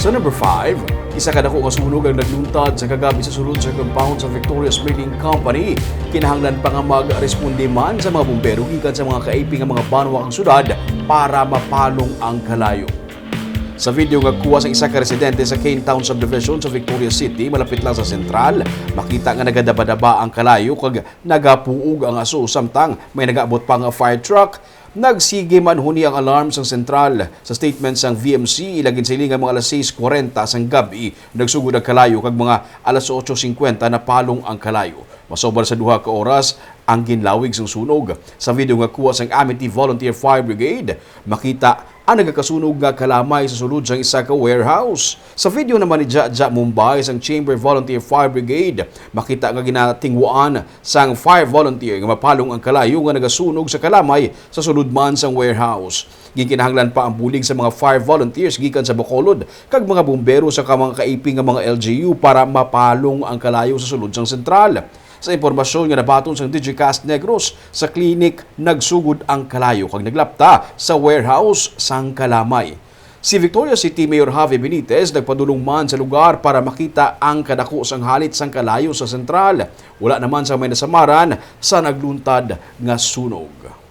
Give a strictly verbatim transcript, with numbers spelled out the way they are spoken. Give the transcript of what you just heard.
Sa number five, isa ka dako nga sunog ang nagluntad sa kagabi sa sulod sa compound sa Victoria's Milling Company. Kinahanglan pa nga magresponde man sa mga bumbero gikan sa mga kaiping nga mga banwa kang syudad para mapalong ang kalayo. Sa video nga kuha sa isa ka residente sa Kane Town Subdivision sa Victoria City, malapit lang sa sentral, makita nga nagadaba-daba ang kalayo kag nagapuog ang aso, samtang may nagaabot pa nga fire truck. Nagsigi man huni ang alarm sang sentral. Sa statement sang V M C, ila ginsiling nga mga alas sais kwarenta sang gab-i nagsugod ang kalayo kag mga alas otso singkwenta napalong ang kalayo. Masobar sa duha ka oras ang ginlawig sang sunog. Sa video nga kuha sang Amity Volunteer Fire Brigade, makita ang nagakasunog nga kalamay sa sulod sang isa ka warehouse. Sa video naman ni Jaja Mumbai sang Chamber Volunteer Fire Brigade, makita nga ginatingwaan sang fire volunteer nga mapalong ang kalayo nga nagasunog sa kalamay sa sulod man sang warehouse. Ginkinahanglan pa ang bulig sa mga fire volunteers gikan sa Bacolod kag mga bumbero sa ka-, mga kaiping nga mga L G U para mapalong ang kalayo sa sulod sang sentral. Sa impormasyon nga nabaton sang Digicast Negros, sa clinic nagsugod ang kalayo kag naglapta sa warehouse sang kalamay. Si Victoria City Mayor Javi Benitez nagpadulong man sa lugar para makita ang kadako sang halit sang kalayo sa sentral. Wala naman sang may nasamaran sa nagluntad nga sunog.